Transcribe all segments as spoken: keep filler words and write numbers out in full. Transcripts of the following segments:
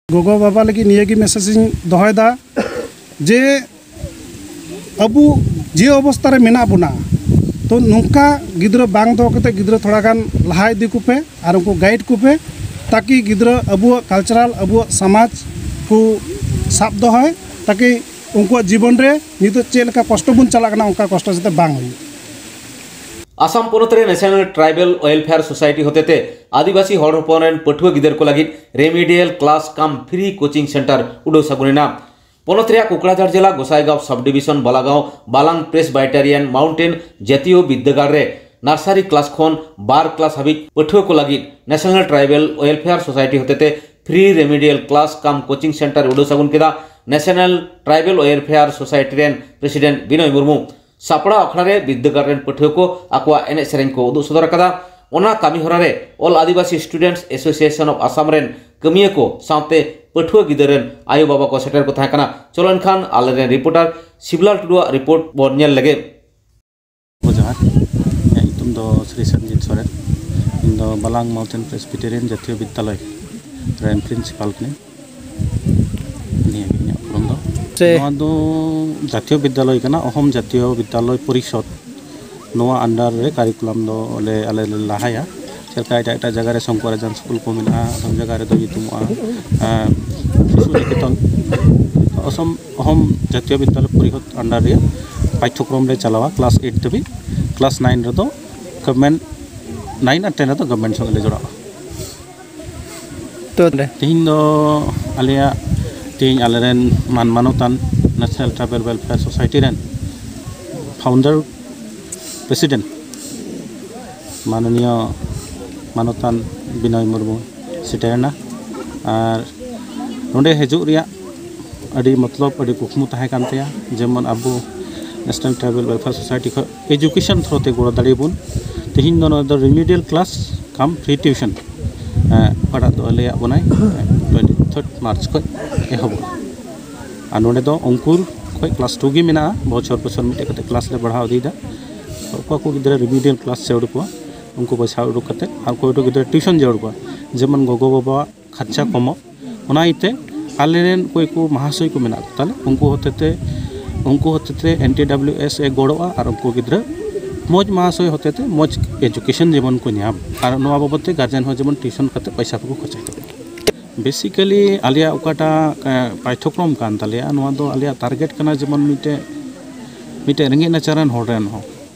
ᱜᱚᱜᱚ ᱵᱟᱵᱟ ᱞᱟᱹᱜᱤᱫ ᱱᱤᱭᱟᱹ ᱜᱮ ᱢᱮᱥᱮᱡᱽ ᱤᱧ ᱫᱚᱦᱚᱭᱮᱫᱟ ᱡᱮ ᱟᱵᱚ ᱡᱮ ᱚᱵᱚᱥᱛᱟ ᱨᱮ ᱢᱮᱱᱟᱜ ᱵᱚᱱᱟ, ᱛᱚ ᱱᱚᱝᱠᱟ ᱜᱤᱫᱽᱨᱟᱹ ᱵᱟᱝ ᱫᱚᱦᱚ ᱠᱟᱛᱮ ᱜᱤᱫᱽᱨᱟᱹ ᱛᱷᱚᱲᱟ ᱜᱟᱱ ᱞᱟᱦᱟ ᱤᱫᱤ ᱠᱚᱯᱮ ᱟᱨ ᱩᱱᱠᱩ ᱜᱟᱭᱤᱰ ᱠᱚᱯᱮ, ᱛᱟᱠᱤ ᱜᱤᱫᱽᱨᱟᱹ ᱟᱵᱚᱣᱟᱜ ᱠᱟᱞᱪᱟᱨᱟᱞ, ᱟᱵᱚᱣᱟᱜ ᱥᱚᱢᱟᱡᱽ ᱠᱚ ᱥᱟᱵ ᱫᱚᱦᱚᱭ, ᱛᱟᱠᱤ ᱩᱱᱠᱩᱣᱟᱜ ᱡᱤᱵᱚᱱ ᱨᱮ ᱱᱤᱛᱚᱜ ᱪᱮᱫ ᱞᱮᱠᱟ ᱠᱚᱥᱴᱚ ᱵᱚᱱ ᱪᱟᱞᱟᱜ ᱠᱟᱱᱟ, ᱚᱱᱠᱟ ᱠᱚᱥᱴᱚ ᱡᱟᱛᱮ ᱵᱟᱝ ᱦᱩᱭᱩᱜ᱾ ᱟᱥᱟᱢ ᱯᱚᱱᱚᱛ ᱨᱮ ᱱᱮᱥᱱᱟᱞ ᱴᱨᱟᱭᱵᱟᱞ ᱳᱭᱮᱞᱯᱷᱮᱭᱟᱨ ᱥᱳᱥᱟᱭᱴᱤ ᱦᱚᱛᱮᱛᱮ ᱟᱹᱫᱤᱵᱟᱹᱥᱤ ᱦᱚᱲ ᱦᱚᱯᱚᱱ ᱨᱮᱱ ᱯᱟᱹᱴᱷᱩᱣᱟᱹ ᱜᱤᱫᱟᱹᱨ ᱠᱚ ᱞᱟᱹᱜᱤᱫ ᱨᱮᱢᱤᱰᱤᱭᱟᱞ ᱠᱞᱟᱥ ᱠᱟᱢ ᱯᱷᱨᱤ ᱠᱳᱪᱤᱝ ᱥᱮᱱᱴᱟᱨ ᱩᱰᱟᱹᱣ ᱥᱟᱹᱜᱩᱱ ᱮᱱᱟ᱾ ᱯᱚᱱᱚᱛ ᱨᱮᱭᱟᱜ ᱠᱳᱠᱲᱟᱡᱷᱟᱲ ᱡᱮᱞᱟ ᱜᱚᱥᱟᱭᱜᱟᱸᱣ ᱥᱟᱵ ᱰᱤᱵᱤᱥᱚᱱ ᱵᱟᱞᱟᱜᱟᱸᱣ ᱵᱟᱞᱟᱝ ᱯᱨᱮᱥᱵᱟᱭᱴᱟᱨᱤᱭᱟᱱ ᱢᱟᱣᱩᱱᱴᱮᱱ ᱡᱟᱹᱛᱤᱭᱚ ᱵᱤᱨᱫᱟᱹᱜᱟᱲ ᱨᱮ ᱱᱟᱨᱥᱟᱨᱤ ᱠᱞᱟᱥ ᱠᱷᱚᱱ ᱵᱟᱨ ᱠᱞᱟᱥ ᱦᱟᱹᱵᱤᱡ ᱯᱟᱹᱴᱷᱩᱣᱟᱹ ᱠᱚ ᱞᱟᱹᱜᱤᱫ ᱱᱮᱥᱱᱟᱞ ᱴᱨᱟᱭᱵᱟᱞ ᱳᱭᱮᱞᱯᱷᱮᱭᱟᱨ ᱥᱳᱥᱟᱭᱴᱤ ᱦᱚᱛᱮᱛᱮ ᱯᱷᱨᱤ ᱨᱮᱢᱤᱰᱤᱭᱟᱞ ᱠᱞᱟᱥ ᱠᱟᱢ ᱠᱳᱪᱤᱝ ᱥᱮᱱᱴᱟᱨ ᱩᱰᱟᱹᱣ ᱥᱟᱹᱜᱩᱱ ᱠᱮᱫᱟ ᱱᱮᱥᱱᱟᱞ ᱴᱨᱟᱭᱵᱟᱞ ᱳᱭᱮᱞᱯᱷᱮᱭᱟᱨ ᱥᱳᱥᱟᱭᱴᱤ ᱨᱮᱱ ᱯᱨᱮᱥᱤᱰᱮᱱᱴ ᱵᱤᱱᱚᱭ ᱢᱩᱨᱢᱩ᱾ ᱥᱟᱯᱲᱟᱣ ᱟᱠᱷᱲᱟ ᱨᱮ ᱵᱤᱨᱫᱟᱹᱜᱟᱲ ᱨᱮᱱ ᱯᱟᱹᱴᱷᱩᱣᱟᱹ ᱠᱚ ᱟᱠᱚᱣᱟᱜ ᱮᱱᱮᱡ ᱥᱮᱨᱮᱧ ᱠᱚ ᱩᱫᱩᱜ ᱥᱚᱫᱚᱨ ᱟᱠᱟᱫᱟ᱾ ᱚᱱᱟ ᱠᱟᱹᱢᱤ ᱦᱚᱨᱟ ᱨᱮ ᱚᱞ ᱟᱹᱫᱤᱵᱟᱹᱥᱤ ᱥᱴᱩᱰᱮᱱᱴᱥ ᱮᱥᱳᱥᱤᱭᱮᱥᱚᱱ ᱚᱯᱷ ᱟᱥᱟᱢ ᱨᱮᱱ ᱠᱟᱹᱢᱤᱭᱟᱹ ᱠᱚ ᱥᱟᱶᱛᱮ ᱯᱟᱹᱴᱷᱩᱣᱟᱹ ᱜᱤᱫᱟᱹᱨ ᱨᱮᱱ ᱟᱭᱳ ᱵᱟᱵᱟ ᱠᱚ ᱥᱮᱴᱮᱨ ᱠᱚ ᱛᱟᱦᱮᱸ ᱠᱟᱱᱟ᱾ ᱪᱚᱞᱚ ᱮᱱᱠᱷᱟᱱ ᱟᱞᱮᱨᱮᱱ ᱨᱤᱯᱳᱨᱴᱟᱨ ᱥᱤᱵᱞᱟᱞ ᱴᱩᱰᱩᱣᱟᱜ ᱨᱤᱯᱳᱨᱴ ᱵᱚᱱ ᱧᱮᱞ ᱞᱮᱜᱮ᱾ ᱡᱚᱦᱟᱨ, ᱤᱧᱟᱹᱜ ᱧᱩᱛᱩᱢ ᱫᱚ ᱥᱨᱤ ᱥᱟᱱᱡᱤᱛ ᱥᱚᱨᱮᱱ᱾ ᱤᱧ ᱫᱚ ᱵᱟᱞᱟᱝ ᱢᱟᱣᱩᱱᱴᱮᱱ ᱯᱨᱮᱥᱵᱤᱴᱮᱨᱤᱭᱟᱱ ᱡᱟᱹᱛᱤᱭᱚ ᱵᱤᱫᱽᱫᱟᱞᱚᱭ ᱨᱮᱱ ᱯᱨᱤᱱᱥᱤᱯᱟᱞ ᱠᱟᱹᱱᱟᱹᱧ᱾ ᱱᱤᱭᱟᱹ ᱜᱮ ᱤᱧᱟᱹᱜ ᱩᱯᱨᱩᱢ ᱫᱚ᱾ ᱥᱮ ᱱᱚᱣᱟ ᱫᱚ ᱡᱟᱹᱛᱤᱭᱚ ᱵᱤᱫᱽᱫᱟᱞᱚᱭ ᱠᱟᱱᱟ, ᱚᱦᱚᱢ ᱡᱟᱹᱛᱤᱭᱚ ᱵᱤᱫᱽᱫᱟᱞᱚᱭ ᱯᱚᱨᱤᱥᱚᱫᱽ᱾ ᱱᱚᱣᱟ under ᱨᱮ ᱠᱟᱨᱤᱠᱩᱞᱟᱢ ᱫᱚ ᱞᱮ, ᱟᱞᱮ ᱞᱮ ᱞᱟᱦᱟᱭᱟ᱾ ᱪᱮᱫ ᱞᱮᱠᱟ ᱮᱴᱟᱜ ᱮᱴᱟᱜ ᱡᱟᱭᱜᱟ ᱨᱮ ᱥᱚᱝᱠᱚᱨᱟᱪᱟᱸᱫᱽ ᱥᱠᱩᱞ ᱠᱚ ᱢᱮᱱᱟᱜᱼᱟ, ᱟᱫᱚᱢ ᱡᱟᱭᱜᱟ ᱨᱮᱫᱚ ᱧᱩᱛᱩᱢᱚᱜᱼᱟ, ᱮᱸ, ᱥᱤᱥᱩ ᱱᱤᱠᱮᱛᱚᱱ᱾ ᱚᱥᱚᱢ, ᱚᱦᱚᱢ ᱡᱟᱹᱛᱤᱭᱚ ᱵᱤᱫᱽᱫᱟᱞᱚᱭ ᱯᱚᱨᱤᱥᱚᱫᱽ under ᱨᱮ ᱯᱟᱴᱷᱭᱚᱠᱨᱚᱢ ᱞᱮ ᱪᱟᱞᱟᱣᱟ᱾ ᱠᱞᱟᱥ ᱮᱭᱤᱴ ᱫᱷᱟᱹᱵᱤᱡ, ᱠᱞᱟᱥ ᱱᱟᱭᱤᱱ ᱨᱮᱫᱚ ᱜᱚᱵᱷᱢᱮᱱᱴ, ᱱᱟᱭᱤᱱ ᱟᱨ ᱴᱮᱱ ᱨᱮᱫᱚ ᱜᱚᱵᱷᱢᱮᱱᱴ ᱥᱚᱸᱜᱮ ᱞᱮ ᱡᱚᱲᱟᱜᱼᱟ᱾ ᱛᱚ ᱱᱚᱰᱮ ᱛᱮᱦᱮᱧ ᱫᱚ ᱟᱞᱮᱭᱟᱜ, ᱛᱮᱦᱮᱧ ᱟᱞᱮᱨᱮᱱ ᱢᱟᱱ ᱢᱟᱱᱚᱛᱟᱱ ᱱᱮᱥᱱᱟᱞ ᱴᱨᱟᱭᱵᱟᱞ ᱳᱭᱮᱞᱯᱷᱮᱭᱟᱨ ᱥᱳᱥᱟᱭᱴᱤ ᱨᱮᱱ ᱯᱷᱟᱣᱩᱱᱰᱟᱨ ᱯᱨᱮᱥᱤᱰᱮᱱᱴ ᱢᱟᱱᱚᱱᱤᱭᱚ ᱢᱟᱱᱚᱛᱟᱱ ᱵᱤᱱᱚᱭ ᱢᱩᱨᱢᱩ ᱥᱮᱴᱮᱨᱮᱱᱟ᱾ ᱟᱨ ᱱᱚᱰᱮ ᱦᱤᱡᱩᱜ ᱨᱮᱭᱟᱜ ᱟᱹᱰᱤ ᱢᱚᱛᱞᱚᱵ, ᱟᱹᱰᱤ ᱠᱩᱠᱢᱩ ᱛᱟᱦᱮᱸ ᱠᱟᱱ ᱛᱟᱭᱟ, ᱡᱮᱢᱚᱱ ᱟᱵᱚ ᱱᱮᱥᱱᱟᱞ ᱴᱨᱟᱭᱵᱟᱞ ᱳᱭᱮᱞᱯᱷᱮᱭᱟᱨ ᱥᱳᱥᱟᱭᱴᱤ ᱠᱷᱚᱱ ᱮᱡᱩᱠᱮᱥᱚᱱ ᱛᱷᱨᱳ ᱛᱮ ᱜᱚᱲᱚ ᱫᱟᱲᱮᱭᱟᱵᱚᱱ᱾ ᱛᱮᱦᱮᱧ ᱫᱚ ᱱᱚᱰᱮ ᱫᱚ ᱨᱮᱢᱤᱰᱤᱭᱟᱞ ᱠᱞᱟᱥ ᱠᱟᱢ ᱯᱷᱨᱤ ᱴᱤᱭᱩᱥᱚᱱ ᱚᱠᱟᱴᱟᱜ ᱫᱚ ᱞᱟᱹᱭᱟᱫ ᱵᱚᱱᱟᱭ ᱴᱩᱭᱮᱱᱴᱤ ᱛᱷᱟᱨᱰ ᱢᱟᱨᱪ ᱠᱷᱚᱱ ᱮᱦᱚᱵᱚᱜᱼᱟ᱾ ᱟᱨ ᱱᱚᱰᱮ ᱫᱚ ᱚᱝᱠᱩᱨ ᱠᱷᱚᱱ ᱠᱞᱟᱥ ᱴᱩ ᱜᱮ ᱢᱮᱱᱟᱜᱼᱟ᱾ ᱵᱚᱪᱷᱚᱨ ᱵᱚᱪᱷᱚᱨ ᱢᱤᱫᱴᱮᱡ ᱠᱟᱛᱮ ᱠᱞᱟᱥ ᱞᱮ ᱵᱟᱲᱦᱟᱣ ᱤᱫᱤᱭᱮᱫᱟ᱾ ᱚᱠᱚᱭ ᱠᱚ ᱜᱤᱫᱽᱨᱟᱹ ᱨᱮᱢᱤᱰᱤᱭᱟᱞ ᱠᱞᱟᱥ ᱡᱟᱹᱨᱩᱲ ᱠᱚᱣᱟ, ᱩᱱᱠᱩ ᱯᱚᱭᱥᱟ ᱩᱰᱩᱠ ᱠᱟᱛᱮ, ᱟᱨ ᱚᱠᱚᱭ ᱠᱚ ᱜᱤᱫᱽᱨᱟᱹ ᱴᱤᱭᱩᱥᱚᱱ ᱡᱟᱹᱨᱩᱲ ᱠᱚᱣᱟ, ᱡᱮᱢᱚᱱ ᱜᱚᱜᱚ ᱵᱟᱵᱟᱣᱟᱜ ᱠᱷᱚᱨᱪᱟ ᱠᱚᱢᱚᱜ, ᱚᱱᱟ ᱤᱭᱟᱹᱛᱮ ᱟᱞᱮ ᱨᱮᱱ ᱚᱠᱚᱭ ᱠᱚ ᱢᱟᱦᱟᱥᱚᱭ ᱠᱚ ᱢᱮᱱᱟᱜ ᱠᱚ ᱛᱟᱞᱮ, ᱩᱱᱠᱩ ᱦᱚᱛᱮᱛᱮ, ᱩᱱᱠᱩ ᱦᱚᱛᱮᱛᱮ N T W S A ᱜᱚᱲᱚᱜᱼᱟ ᱟᱨ ᱩᱱᱠᱩ ᱜᱤᱫᱽᱨᱟᱹ ᱢᱚᱡᱽ ᱢᱟᱦᱟᱥᱚᱭ ᱦᱚᱛᱮᱛᱮ ᱢᱚᱡᱽ ᱮᱡᱩᱠᱮᱥᱚᱱ ᱡᱮᱢᱚᱱ ᱠᱚ ᱧᱟᱢ, ᱟᱨ ᱱᱚᱣᱟ ᱵᱟᱵᱚᱫ ᱛᱮ ᱜᱟᱨᱡᱮᱱ ᱦᱚᱸ ᱡᱮᱢᱚᱱ ᱴᱤᱭᱩᱥᱚᱱ ᱠᱟᱛᱮ ᱯᱚᱭᱥᱟ ᱠᱚᱠᱚ ᱠᱷᱚᱨᱪᱟᱭ ᱛᱟᱠᱚ᱾ ᱵᱮᱥᱤᱠᱟᱞᱤ ᱟᱞᱮᱭᱟᱜ ᱚᱠᱟᱴᱟᱜ, ᱮ, ᱯᱟᱴᱷᱭᱚᱠᱨᱚᱢ ᱠᱟᱱ ᱛᱟᱞᱮᱭᱟ, ᱱᱚᱣᱟ ᱫᱚ ᱟᱞᱮᱭᱟᱜ ᱴᱟᱨᱜᱮᱴ ᱠᱟᱱᱟ ᱡᱮᱢᱚᱱ ᱢᱤᱫᱴᱮᱡ, ᱢᱤᱫᱴᱮᱡ ᱨᱮᱸᱜᱮᱡ ᱱᱟᱪᱟᱨ ᱨᱮᱱ ᱦᱚᱲ ᱨᱮᱱ ᱦᱚᱸ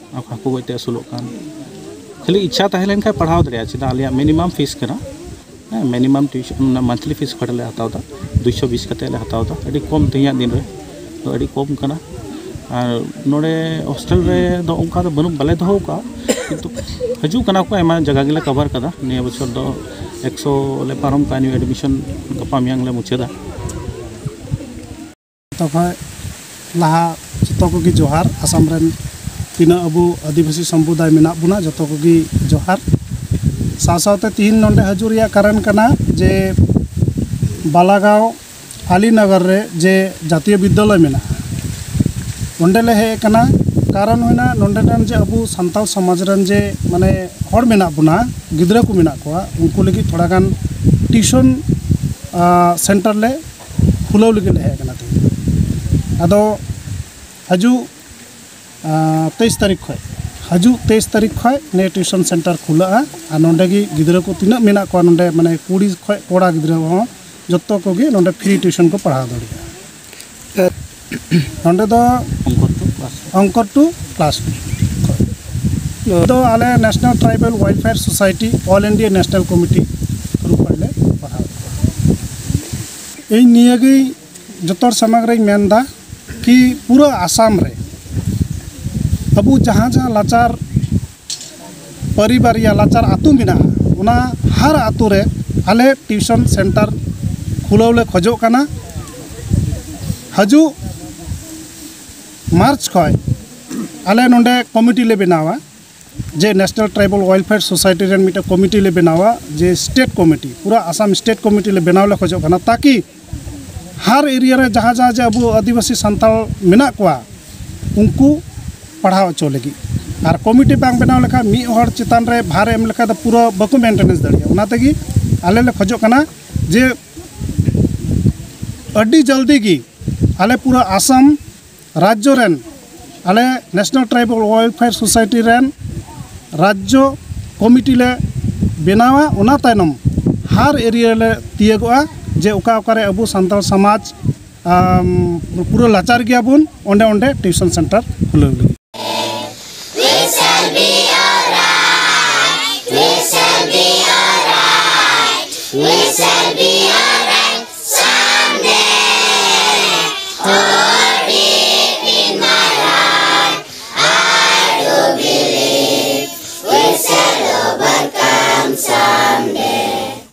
ᱦᱟᱹᱠᱩ ᱜᱚᱡ ᱛᱮ ᱟᱹᱥᱩᱞᱚᱜ ᱠᱟᱱ, ᱠᱷᱟᱹᱞᱤ ᱤᱪᱪᱷᱟ ᱛᱟᱦᱮᱸ ᱞᱮᱱᱠᱷᱟᱱ ᱯᱟᱲᱦᱟᱣ ᱫᱟᱲᱮᱭᱟᱜᱼᱟ᱾ ᱪᱮᱫᱟᱜ, ᱟᱞᱮᱭᱟᱜ ᱢᱤᱱᱤᱢᱟᱢ ᱯᱷᱤᱥ ᱠᱟᱱᱟ, ᱦᱮᱸ, ᱢᱤᱱᱤᱢᱟᱢ ᱴᱤᱭᱩᱥᱚᱱ, ᱢᱟᱱᱮ ᱢᱟᱱᱛᱷᱞᱤ ᱯᱷᱤᱥ ᱚᱠᱟᱴᱟᱜ ᱞᱮ ᱦᱟᱛᱟᱣ ᱮᱫᱟ, ᱫᱩᱭᱥᱚ ᱵᱤᱥ ᱠᱟᱛᱮ ᱞᱮ ᱦᱟᱛᱟᱣ ᱮᱫᱟ᱾ ᱟᱹᱰᱤ ᱠᱚᱢ ᱛᱮᱦᱮᱧᱟᱜ ᱫᱤᱱ ᱨᱮ ᱫᱚ ᱟᱹᱰᱤ ᱠᱚᱢ ᱠᱟᱱᱟ᱾ ᱟᱨ ᱱᱚᱰᱮ ᱦᱳᱥᱴᱮᱞ ᱨᱮ ᱫᱚ ᱚᱱᱠᱟ ᱫᱚ ᱵᱟᱹᱱᱩᱜ, ᱵᱟᱞᱮ ᱫᱚᱦᱚ ᱟᱠᱟᱫᱼᱟ, ᱠᱤᱱᱛᱩ ᱦᱤᱡᱩᱜ ᱠᱟᱱᱟ ᱠᱚ, ᱟᱭᱢᱟ ᱡᱟᱭᱜᱟ ᱜᱮᱞᱮ ᱠᱟᱵᱷᱟᱨ ᱠᱟᱫᱟ᱾ ᱱᱤᱭᱟᱹ ᱵᱚᱪᱷᱚᱨ ᱫᱚ ᱮᱠᱥᱚ ᱞᱮ ᱯᱟᱨᱚᱢ ᱠᱟᱜᱼᱟ, ᱱᱤᱭᱩ ᱮᱰᱢᱤᱥᱚᱱ ᱜᱟᱯᱟ ᱢᱮᱭᱟᱝ ᱞᱮ ᱢᱩᱪᱟᱹᱫᱟ᱾ ᱡᱚᱛᱚ ᱠᱷᱚᱱ ᱞᱟᱦᱟ ᱡᱚᱛᱚ ᱠᱚᱜᱮ ᱡᱚᱦᱟᱨ᱾ ᱟᱥᱟᱢ ᱨᱮᱱ ᱛᱤᱱᱟᱹᱜ ᱟᱵᱚ ᱟᱹᱫᱤᱵᱟᱹᱥᱤ ᱥᱚᱢᱯᱨᱚᱫᱟᱭ ᱢᱮᱱᱟᱜ ᱵᱚᱱᱟ, ᱡᱚᱛᱚ ᱠᱚᱜᱮ ᱡᱚᱦᱟᱨ᱾ ᱥᱟᱶ ᱥᱟᱶᱛᱮ ᱛᱤᱦᱤᱧ ᱱᱚᱰᱮ ᱦᱤᱡᱩᱜ ᱨᱮᱭᱟᱜ ᱠᱟᱨᱚᱱ ᱠᱟᱱᱟ ᱡᱮ ᱵᱟᱞᱟᱜᱟᱸᱣ ᱟᱞᱤᱱᱚᱜᱚᱨ ᱨᱮ ᱡᱮ ᱡᱟᱛᱤᱭᱚ ᱵᱤᱫᱽᱫᱟᱞᱚᱭ ᱢᱮᱱᱟᱜᱼᱟ, ᱚᱸᱰᱮ ᱞᱮ ᱦᱮᱡ ᱟᱠᱟᱱᱟ᱾ ᱠᱟᱨᱚᱱ ᱦᱩᱭᱱᱟ, ᱱᱚᱰᱮ ᱨᱮᱱ ᱡᱮ ᱟᱵᱚ ᱥᱟᱱᱛᱟᱲ ᱥᱚᱢᱟᱡᱽ ᱨᱮᱱ ᱡᱮ, ᱢᱟᱱᱮ, ᱦᱚᱲ ᱢᱮᱱᱟᱜ ᱵᱚᱱᱟ, ᱜᱤᱫᱽᱨᱟᱹ ᱠᱚ ᱢᱮᱱᱟᱜ ᱠᱚᱣᱟ, ᱩᱱᱠᱩ ᱞᱟᱹᱜᱤᱫ ᱛᱷᱚᱲᱟ ᱜᱟᱱ ᱴᱤᱭᱩᱥᱚᱱ, ᱟ, ᱥᱮᱱᱴᱟᱨ ᱞᱮ ᱠᱷᱩᱞᱟᱹᱣ ᱞᱟᱹᱜᱤᱫ ᱞᱮ ᱦᱮᱡ ᱟᱠᱟᱱᱟ ᱛᱮᱦᱮᱧ᱾ ᱟᱫᱚ ᱦᱤᱡᱩᱜ, ᱟ, ᱛᱮᱭᱤᱥ ᱛᱟᱹᱨᱤᱠᱷ ᱠᱷᱚᱱ, ᱦᱤᱡᱩᱜ ᱛᱮᱭᱤᱥ ᱛᱟᱹᱨᱤᱠᱷ ᱠᱷᱚᱱ ᱱᱤᱭᱟᱹ ᱴᱤᱭᱩᱥᱚᱱ ᱥᱮᱱᱴᱟᱨ ᱠᱷᱩᱞᱟᱹᱜᱼᱟ᱾ ᱟᱨ ᱱᱚᱰᱮ ᱜᱮ ᱜᱤᱫᱽᱨᱟᱹ ᱠᱚ ᱛᱤᱱᱟᱹᱜ ᱢᱮᱱᱟᱜ ᱠᱚᱣᱟ ᱱᱚᱰᱮ, ᱢᱟᱱᱮ, ᱠᱩᱲᱤ ᱠᱷᱚᱱ ᱠᱚᱲᱟ ᱜᱤᱫᱽᱨᱟᱹ ᱦᱚᱸ, ᱡᱚᱛᱚ ᱠᱚᱜᱮ ᱱᱚᱰᱮ ᱯᱷᱨᱤ ᱴᱤᱭᱩᱥᱚᱱ ᱠᱚ ᱯᱟᱲᱦᱟᱣ ᱫᱟᱲᱮᱭᱟᱜᱼᱟ᱾ ᱱᱚᱰᱮ ᱫᱚ ᱚᱝᱠᱚᱨ ᱴᱩ ᱠᱞᱟᱥ ᱴᱩ ᱠᱷᱚᱱ᱾ ᱫᱚ ᱟᱞᱮ national tribal welfare society, all India national committee ᱛᱚᱨᱚᱯ ᱠᱷᱚᱱ ᱞᱮ ᱯᱟᱲᱦᱟᱣ ᱠᱚᱣᱟ᱾ ᱤᱧ ᱱᱤᱭᱟᱹᱜᱮ ᱡᱚᱛᱚ ᱦᱚᱲ ᱥᱟᱢᱟᱝ ᱨᱮᱧ ᱢᱮᱱᱫᱟ ᱠᱤ ᱯᱩᱨᱟᱹ ᱟᱥᱟᱢ ᱨᱮ ᱟᱵᱚ ᱡᱟᱦᱟᱸ ᱡᱟᱦᱟᱸ ᱞᱟᱪᱟᱨ ᱯᱟᱹᱨᱤᱵᱟᱨ ᱭᱟ ᱞᱟᱪᱟᱨ ᱟᱹᱛᱩ ᱢᱮᱱᱟᱜᱼᱟ, ᱚᱱᱟ ᱦᱟᱨ ᱟᱹᱛᱩ ᱨᱮ ᱟᱞᱮ ᱴᱤᱭᱩᱥᱚᱱ ᱥᱮᱱᱴᱟᱨ ᱠᱷᱩᱞᱟᱹᱣ ᱞᱮ ᱠᱷᱚᱡᱚᱜ ᱠᱟᱱᱟ᱾ ᱦᱤᱡᱩᱜ ᱢᱟᱨᱪ ᱠᱷᱚᱱ ᱟᱞᱮ ᱱᱚᱰᱮ ᱠᱚᱢᱤᱴᱤ ᱞᱮ ᱵᱮᱱᱟᱣᱟ, ᱡᱮ ᱱᱮᱥᱱᱟᱞ ᱴᱨᱟᱭᱵᱟᱞ ᱣᱮᱞᱯᱷᱮᱭᱟᱨ ᱥᱳᱥᱟᱭᱴᱤ ᱨᱮᱱ ᱢᱤᱫᱴᱮᱱ ᱠᱚᱢᱤᱴᱤ ᱞᱮ ᱵᱮᱱᱟᱣᱟ, ᱡᱮ ᱥᱴᱮᱴ ᱠᱚᱢᱤᱴᱤ, ᱯᱩᱨᱟᱹ ᱟᱥᱟᱢ ᱥᱴᱮᱴ ᱠᱚᱢᱤᱴᱤ ᱞᱮ ᱵᱮᱱᱟᱣ ᱞᱮ ᱠᱷᱚᱡᱚᱜ ᱠᱟᱱᱟ, ᱛᱟᱠᱤ ᱦᱟᱨ ᱮᱨᱤᱭᱟ ᱨᱮ ᱡᱟᱦᱟᱸ ᱡᱟᱦᱟᱸ ᱡᱮ ᱟᱵᱚ ᱟᱹᱫᱤᱵᱟᱹᱥᱤ ᱥᱟᱱᱛᱟᱲ ᱢᱮᱱᱟᱜ ᱠᱚᱣᱟ, ᱩᱱᱠᱩ ᱯᱟᱲᱦᱟᱣ ᱦᱚᱪᱚ ᱞᱟᱹᱜᱤᱫ᱾ ᱟᱨ ᱠᱚᱢᱤᱴᱤ ᱵᱟᱝ ᱵᱮᱱᱟᱣ ᱞᱮᱠᱷᱟᱱ, ᱢᱤᱫ ᱦᱚᱲ ᱪᱮᱛᱟᱱ ᱨᱮ ᱵᱷᱟᱨ ᱮᱢ ᱞᱮᱠᱷᱟᱱ ᱫᱚ ᱯᱩᱨᱟᱹ ᱵᱟᱠᱚ ᱢᱮᱱᱴᱮᱱᱮᱱᱥ ᱫᱟᱲᱮᱭᱟᱜᱼᱟ᱾ ᱚᱱᱟ ᱛᱮᱜᱮ ᱟᱞᱮ ᱞᱮ ᱠᱷᱚᱡᱚᱜ ᱠᱟᱱᱟ ᱡᱮ ᱟᱹᱰᱤ ᱡᱚᱞᱫᱤ ᱜᱮ ᱟᱞᱮ ᱯᱩᱨᱟᱹ ᱟᱥᱟᱢ ᱨᱟᱡᱽᱡᱚ ᱨᱮᱱ, ᱟᱞᱮ National Tribal Welfare Society ᱨᱮᱱ ᱨᱟᱡᱽᱡᱚ ᱠᱚᱢᱤᱴᱤ ᱞᱮ ᱵᱮᱱᱟᱣᱟ᱾ ᱚᱱᱟ ᱛᱟᱭᱱᱚᱢ ᱦᱟᱨ ᱮᱨᱤᱭᱟ ᱞᱮ ᱛᱤᱭᱟᱹᱜᱚᱜᱼᱟ, ᱡᱮ ᱚᱠᱟ ᱚᱠᱟᱨᱮ ᱟᱵᱚ ᱥᱟᱱᱛᱟᱲ ᱥᱚᱢᱟᱡᱽ ᱟᱢ, ᱯᱩᱨᱟᱹ ᱞᱟᱪᱟᱨ ᱜᱮᱭᱟᱵᱚᱱ, ᱚᱸᱰᱮ ᱚᱸᱰᱮ ᱴᱤᱭᱩᱥᱚᱱ ᱥᱮᱱᱴᱟᱨ ᱠᱷᱩᱞᱟᱹᱣ ᱞᱟᱹᱜᱤᱫ᱾ We shall be alright. We shall be alright. We shall be alright someday. Oh, deep in my heart, I do believe we shall overcome someday.